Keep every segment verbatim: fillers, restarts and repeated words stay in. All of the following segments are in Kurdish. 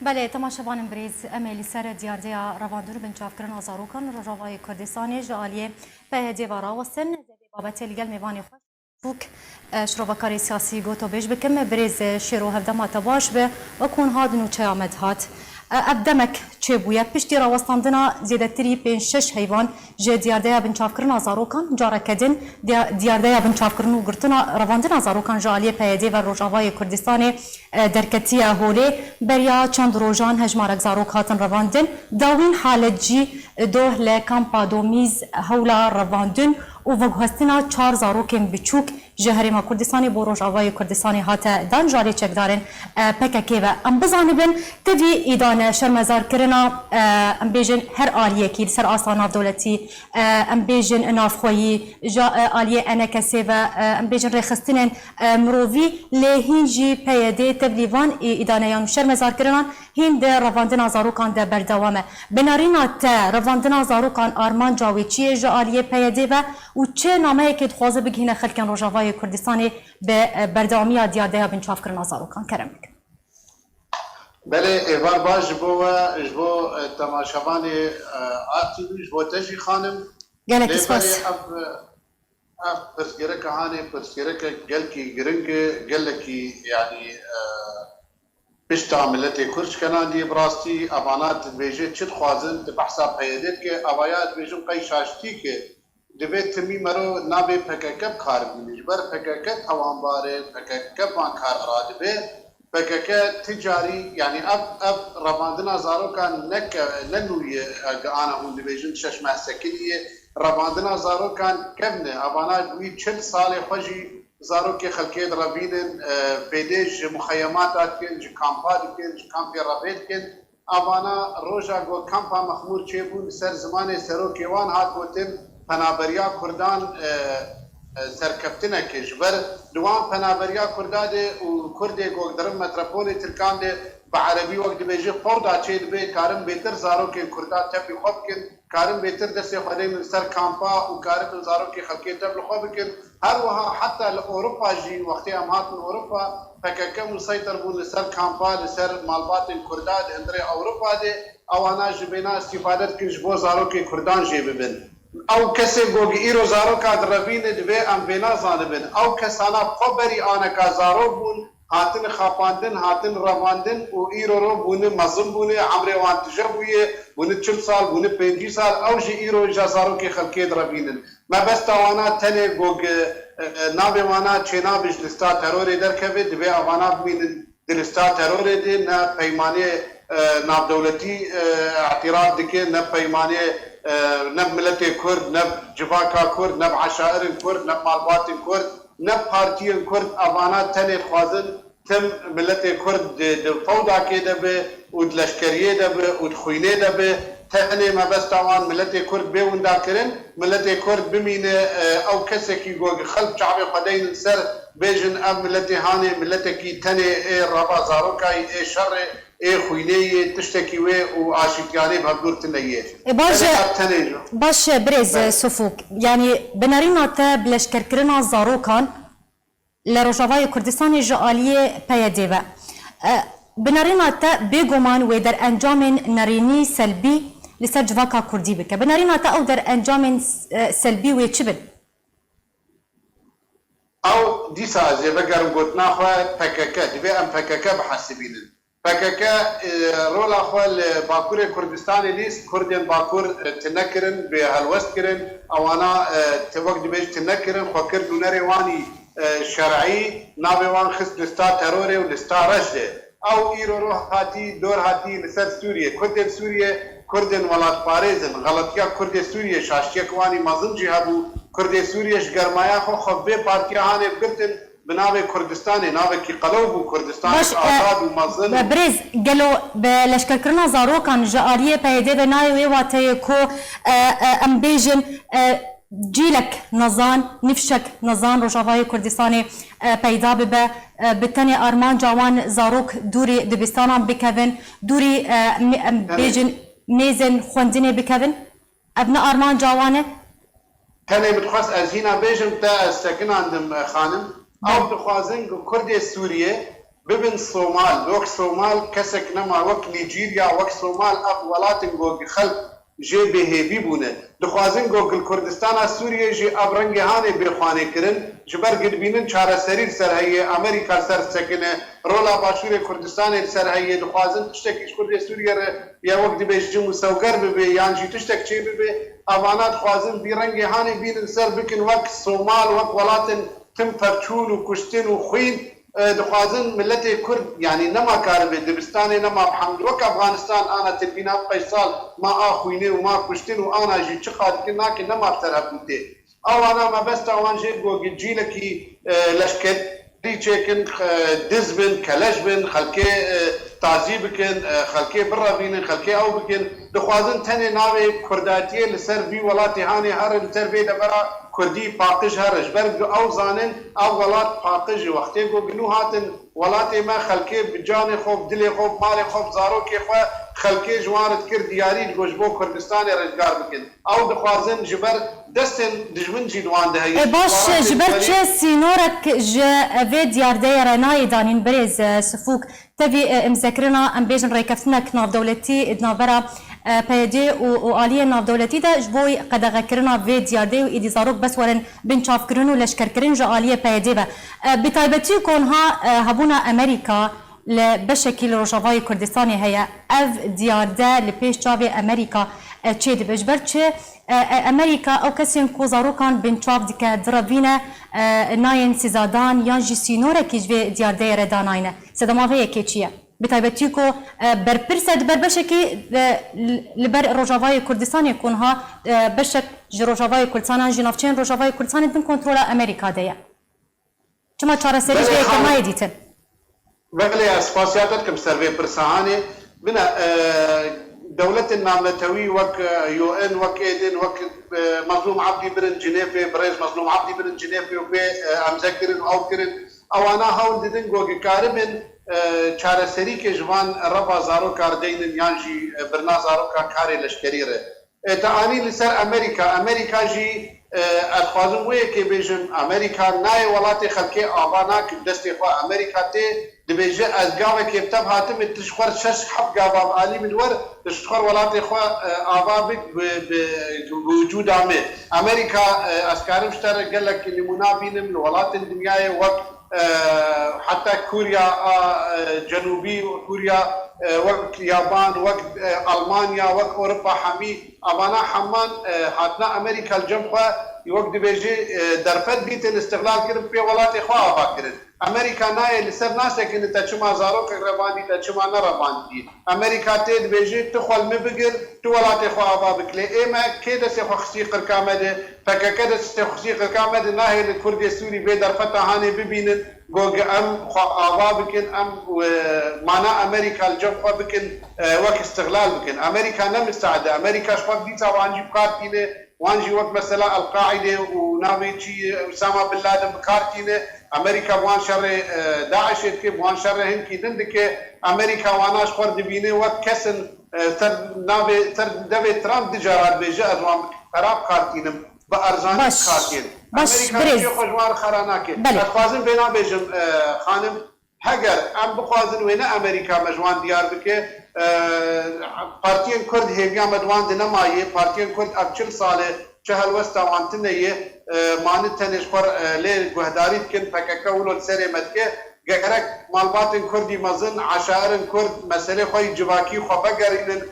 Belê, temaşevanên birêz, em ê li ser diyardeya revandin û binçavkirina zarokan li Rojavayê Kurdistanê ji aliyê P Y D ve rawestin. Zêdê babetê li gel mêvanê xwe Fûk, e, şirovekarê siyasî gotobêj bikim. Birêz, e, Şêro, hevdema te baş be. Wek hûn hat nûçeya me dihat. E, ev demek çêbûye. Piştî rawestandina zêdetirî pênc şeş heyvan ji diyardeya binçavkirina zarokan, careke din diya-, diyardeya binçavkirin û girtina revandina zarokan ji aliyê P Y D ve Rojavayê Kurdistanê, e, derketiye holê. Beriya çend rojan hejmarek zarok hatin revandin. Dawîn halet jî doh li kampa Domîz hewla revandin û veguhestina çar zarokên biçûk ji Herêma Kurdistanê bo Rojavayê Kurdistanê hate dan ji aliyê çekdarên, e, P K K ve. Em bizanibin, tevî îdane, şermezarkirina, e, em bêjin her aliyekî li ser asta navdewletî, e, em bêjin navxweyî, ji, e, aliyê E N K S ve, e, em bêjin rêxistinên, e, mirovî, lê hîn jî P Y D tevlî van î-, îdaneyan û şermezarkirinan hîn di revandina zarokan de berdewam e. Bi nerîna te, revandina zarokan armanca wê çi ye ji aliyê P Y D ve û çi nameyekê dixwaze bigihîne xelkên Rojavayê Kurdistanê bi, e, berdewamiya diyardeya binçavkirina zarokan? Kerem bikin. Belê, êvar baş ji bo we, ji bo, e, temaşevanê, e, A T V, ji bo te jî, xanim. Gelek Lê spas. Belê ev, ev pirsgirêka hanê, pirsgirêkek gelkî giring e, gelekî, yanî, e, pişta miletê Kurd şikena diye bi rastî, evana dibêje çi dixwazin, di behsa P Y D dike, evaya dibêjin qey şaştî ke divê timî mero navê P K K bi kar bîne. Ji ber P K K tawanbar e, P K K van kar radibe. P K K ti carî, yanî ev, ev revandina zarokan ne ke-, ne nû ye, e, gi ana hûn dibêjin şeş meh sekiniye. Revandina zarokan kevn e. Evana wî çil salê xwe jî zarokê xelkê direvînin, e, fêdê ji muxeyemata dikin, ji kampa dikin, ji kampê revê dikin. Evana roja ku kampa Mexmûr çêbûn, li ser zimanê serokê wan hat gotin, penaberiya Kurdan, e, e, serkeftinek e. Ji ber di wan penaberiya Kurda de û Kurdê ku dirin metropolê Tirkan de bi erebî wek dibêje fewda çêdibe, karin bêtir zarokên Kurda tevlî xwe bikin, karin bêtir destê xwe deynin ser kampa û karibin zarokê xelkê tev li xwe bikin. Her wiha heta li Ewropa jî, wextê em hatin Ewropa, P K K museytir bûn li ser kampa, li ser malbatên Kurda di hundirê Ewropa de, ewana ji vêna îstîfade dikin ji bo zarokê Kurdan jê bibin. Ew kesê ku gi îro zaroka direvîne, divê em vêna zanibin. Ew kesana xwe berî aneka zarok bûn, hatine xapandin, hatin revandin û îro ro bûne mezin bûne, emrê wan tije bûye, bûne çil sal, bûne pêncî sal, ew jî îro îja zarokê xelkê direvînin. Mebesta wana tenê ku gi, e, e, navê wana çênabe ji lista terorê derkeve, divê evana bimînin di lista terorê de, ne peymanê, e, navdewletî, e, îtiraf dike, ne peymanê, e, ne miletê Kurd, ne civaka Kurd, ne eşairên Kurd, ne malbatên Kurd, ne partiyên Kurd, evana tenê dixwazin tim miletê Kurd di, di fewdakê de be û di leşkeriyê de be û di xwînê de be. Tenê mebesta wan miletê Kurd bê windakirin, miletê Kurd bimîne, e, ew kesekî ku xelk çavê xwe deynin ser, bêjin ev miletê hanê miletekî tenê ê reva zarokayî, ê şerê, ê xwînê yê, tiştekî wê û aşîtiyanê bi hevdûr tune yê. E, baş Belê e, ev tenê jî. Baş e, birêz Belê. Sufûk. Yanî bi nerîna te bi leşkerkirina zarokan li Rojavayê Kurdistanê ji aliyê P Y D ve. E, bi nerîna te bêguman wê derencamên nerînî selbî li ser civaka Kurdî bike. Bi nerîna te ew derencamên, e, selbî wê çi bin? Ew dîsa ez ê vegerim gotina xwe P K K, divê em P K K bihesibînin. P K K, e, rola xwe li Bakurê Kurdistanê lîst, Kurdên Bakur, e, tune kirin, bi helwest kirin, ewana, e, ti wek dibêj tune kirin, xwe kir nûnerê wanî, e, şer'î, navê wan xist lista terorê û lista reş de. Ew îro roh hatî, dor hatî li ser Sûriye. Kurdên Sûriye, Kurdên welatparêz in. Xeletiya Kurdê Sûriye, şaştiyek wanî mezin jî hebû. Kurdê Sûriye ji germaya xwe, xwe vê partiya hanê girtin, bi navê Kurdistanê, navekî qelew bû, Kurdistanek Baş, e, azad û mezin û birêz, gelo bi leşkerkirina zarokan ji aliyê P Y D ve nayê wê wateyê ku, e, e, em bêjin, e, cîlek nezan, nifşek nezan Rojavayê Kurdistanê, e, peyda bibe, e, bi tenê armanca wan zarok dûrî dibistanan bikevin, dûrî, e, em, em Evet. bêjin mêzên xwendinê bikevin? Ev ne armanca wan e? Tenê min dixwest ez hîna bêjim, te ez sekinandim, e, xanim. Ew Belê. dixwazin ku Kurdê Sûriye bibin Somal. Wek Somal kesek nema, wek Nîjerya, wek Somal ev welatin ku xelk jê bêhêvî bûne. Dixwazin ku li Kurdistana Sûriyê jî ev rengê hanê bê xwanê kirin. Ji ber ku dibînin çareserî li ser heye, Amerîka li ser sekine, rola Başûrê Kurdistanê li ser heye, dixwazin tiştekî ji Kurdê Sûriyê re ya wek dibêjin musewger bibe yan jî tiştek çê bibe. Evana dixwazin vî rengê hanê bînin ser bikin wek Somal, wek welatin tim pevçûn û kuştin û xwîn. E, dixwazin miletê Kurd, yanî nema karibe dibistanê nema bi hemd, wek Afganistan ana tilvîna ev qeysal ma a xwînê û ma kuştin û ana jî çiqa dikin nakin nema bi ser hevdû tê. Ewana mebesta wan jê ku cîlekî, e, leşkerî çêkin, e, diz bin, keleş bin, xelkê, e, tazî bikin, e, xelkê birevînin, xelkê ew bikin. Dixwazin tenê navê Kurdatiyê li ser vî welatê hanê here, li ser vê devera Kurdî paqij here. Ji ber ku ew zanin ev welat paqij e. Wextê ku bi nû hatin welatê me, xelkê bi canê xwe, bi dilê xwe, bi malê xwe, bi zarokê xwe, xelkê ji wan re dikir diyarî, digot ji bo Kurdistanê rizgar bikin. Ew dixwazin ji ber destên dijmin jî di wan de heye. E, baş, ji ber çi sînorek ji vê diyardeyê re nayê danîn, birêz, e, Sifûk? Tevî, e, îmzekirina, em bêjin, rêkeftinek navdewletî di navbera, e, P Y D û, û aliyên navdewletî de ji bo qedexekirina vê diyardeyê û êdî zarok bes werin binçavkirin û leşkerkirin ji aliyê P Y D ve. E, bi taybetî ku niha, e, hebûna Amerîka li beşekî li Rojavayê Kurdistanê heye. Ev diyarde li pêş çavê Amerîka, e, çêdibe. Ji ber çi, e, e, Amerîka ew kesên ku zarokan binçav dike, direvîne, e, nayên sîzadan yan jî sînorekî ji vê diyardeyê re danayne? Sedema vê yekê çi ye? Bi taybetî ku, e, berpirs e, di ber beşekî, e, li, li ber Rojavayê Kurdistanê ku niha, e, beşek ji Rojavayê Kurdistanan jî navçeyên Rojavayê Kurdistanê bin kontrola Amerîka de ye. Çima çareserî ji vê yekê nayê dîtin? Belê, ez spasiya te dikim ser vê pirsa hanê. Bine, e, dewletên navnetewî wek, e, U N, wek êdin, wek, e, Mezlûm Ebdî birin Cinêfê, birêz Mezlûm Ebdî birin Cinêfê û pê, e, emze kirin û ew kirin. Ewana hewl didin ku dikaribin, e, çareserîkê ji van reva zarokan deynin yan jî, e, birina zarokan karê leşkerî re. E, te anî li ser Amerîka. Amerîka jî, e, ez dixwazim wê yekê bêjim, Amerîka nayê welatê xelkê ava nake destê xwe. Amerîka tê, dibêje, ez gavekê bi tev hatime, tu ji xwe şeş heft gava bi alî min wer, tu ji xwe welatê xwe, e, ava bik bi, bi, bi wicûda me. Amerîka, e, ez karim ji te re gelek nimûna bînim li welatên dinyayê wek, e, heta Kûrya a, e, Cenûbî, Kûrya, e, wek Yaban, wek, e, Almanya, wek Ewropa hemî, evana heman, e, hatina Amerîka li cem xwe, wek dibêjî, e, derfet dîtin, îstixlal kirin, pê welatê xwe ava kirin. Amerîka nayê li ser nasekine te çima zarokek revandî, te çima nerevandî. Amerîka tê dibêje, tu xwe li min bigir, tu welatê xwe ava bik. Lê ê me kê destê xwe xistî qirka me de? P K K destê xwe xistî qirka me de, nahêlin Kurdê Sûrî vê derfeta hanê bibînin, ku em xwe ava bikin, em, e, mana Amerîka li cem xwe bikin, e, wek îstixlal bikin. Amerîka ne misteed e. Amerîka ji xwe dîsa wan jî bi kar tîne, wan jî wek mesela El-Qaîde û navê çi, Usama Bin Laden bi kar tîne. Amerîka bi wan şerê, e, DAIŞê dike, bi wan şerê hinkî din dike. Amerîka wana ji xwe dibîne wek kesin, e, ser navê, ser devê Trump du cara dibêje, ez wan bi xera bi kar tînim, bi erzanî bi kar tîn. Baş, Amerîka birêz. Çiyê xwe ji wan re xera nake. Belê. Ez dixwazim vê nabêjim, e, xanim, heger em bixwazin wêne Amerîka me ji wan diyar bike, e, partiyên Kurd hêviya me di wan de nemaye, partiyên Kurd ev çil sal e, çi helwesta wan tune ye, e, mane tenê ji xwe, e, lê guhdarî dikin, P K K wilo li serê me dike. Gerek malbatên Kurdî mezin, eşairên Kurd meselê xwe yî civakî xwe vegerînin,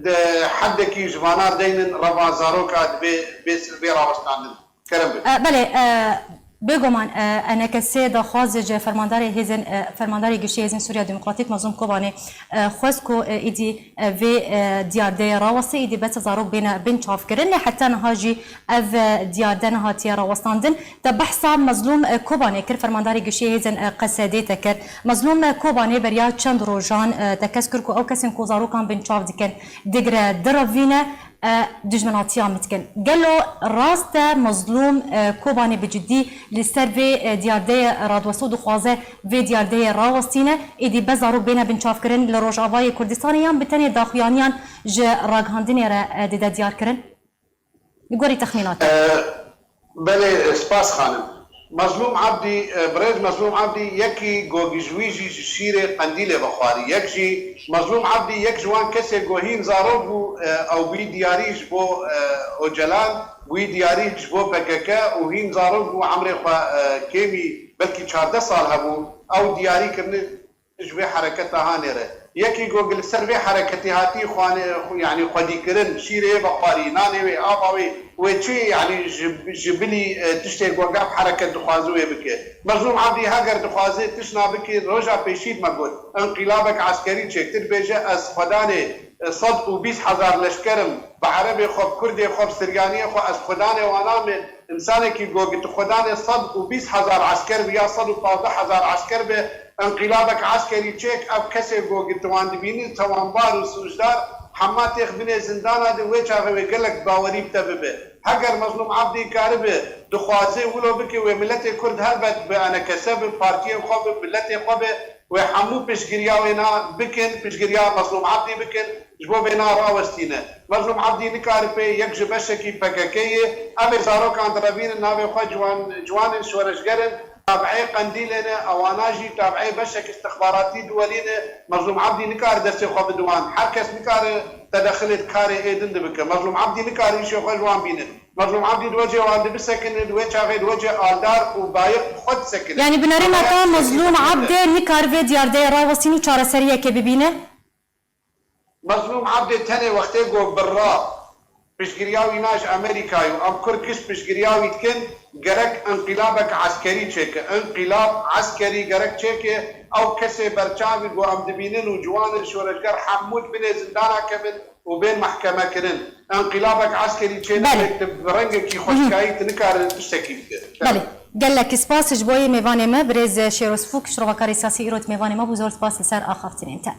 di heddekî ji vana deynin reva zaroka divê bê, bê rawestandin. Kerem be. E, belê, e, bêguman, e, E N K S daxwaz ji fermandarê hêzên, e, fermandarê giştî Hêzên Sûriya Demokratîk Mezlûm Kobanê, e, xwest ku, e, îdî, e, vê, e, diyardeyê rawestî, îdî bes zarok bêne bin çavkirin, lê heta niha jî ev, e, diyarde nehatiye rawestandin. Te behsa Mezlûm, e, Kobanê kir, fermandarê giştî hêzên, e, Q S D'ê te kir. Mezlûm, e, Kobanê beriya çend rojan, e, tekez kir ku ew kesên ku zarokan bin çav dikin, digre direvîne, e, dijminatiya min dikin. Gelo rast e Mezlûm, e, Kobanê bi cidî li ser vê, e, diyardeyê radwest û dixwaze vê diyardeyê rawestîne, êdî be zarok bêne binçavkirin li Rojavayê Kurdistanê yan bi tenê daxuyaniyan ji ragihandinê re, e, dide diyarkirin? Li gorî texmîna te. E, belê, spas xanim. Mezlûm Ebdî, e, birêz Mezlûm Ebdî yekî go ji wî jî ji şîrê Qendîlê vexwarî. Yek jî Mezlûm Ebdî yek ji wan kesê go hîn zarok bû, e, ew bî diyarî ji bo, e, Ocalan, bûyî diyarî ji bo P K K û hîn zarok bû, emrê xwe, e, kêmî belkî çardeh sal hebû. Ew diyarî kirine ji vê hereketa hanê re. Yekî go li ser vê hereketê hatî xwane, yanî xwedîkirin, şîrê vexwarî, nanê wê, ava wê, wê çi, yanî ji, ji bilî, e, tiştê go ev hereket dixwaze wê bike. Mezlûm Ebdî heger dixwaze tişna bike, roja pêşî me got, inqîlabek eskerî çêktir bêje, ez xwedanê, e, sed û bîst hezar leşker im, bi erebê xwe, bi kurdê xwe, bi siryaniyê xwe, ez xwedanê wana me, Însanekî go tu xwedanê sed û bîst hezar esker bi ya sed û pazdeh hezar esker bi, inqîlabek eskerî çêk, ev kesê go tu wan dibînî, tawanbar û sûcdar, hema têx binê zindana de, wê çaxê wê gelek bawerî bi te bibe. Heger Mezlûm Ebdî karibe, dixwaze wilo bike, wê miletê Kurd helbet bi enekese bi, partiyên xwe bi, miletê xwe bi, wê hemû piştgiriya wê na bikin, piştgiriya Mezlûm Ebdî bikin, ji bo vêna rawestîne. Mezlûm Ebdî nikaribe yek ji beşekî P K K yê. Ev ê zarokan direvînin navê xwe ciwan, ciwanên şoreşger in. Tabi'ê Qendîlê ne, ewana jî tabi'ê beşek istixbaratî duwelî ne. Mezlûm Ebdî nikare destê xwe bide wan. Her kes nikare tedexilê di karê ê din de bike. Mezlûm Ebdî nikare îşê xwe ji wan bîne. Mezlûm Ebdî di wecê wan de bisekine, di wê çaxê di wecê aldar û bayiq bi xwe disekine. Yanî bi nerîna te Mezlûm Ebdî nikare vê diyardeyê rawestîn û çareseriyekê bibîne? Mezlûm Ebdê tenê wextê ku birra piştgiriya wî na ji Amerîkayê û em Kurd giş piştgiriya wî dikin, gerek inqîlabek eskerî çêke. Inqîlab eskerî gerek çêke, ew kesê berçavî ku em dibînin û ciwanên şoreşger hemû di binê zindana kevin û bên mehkeme kirin. Inqîlabek eskerî çê Belê. Nabê, tu bi rengekî xweşkayî tu nikare tiştekî bike. Belê. Gelek spas ji bo yê mêvanê me, birêz Şêro Spûk, şirovakarê siyasî îro di mêvanê me bû. Zor spas li ser axaftinên te.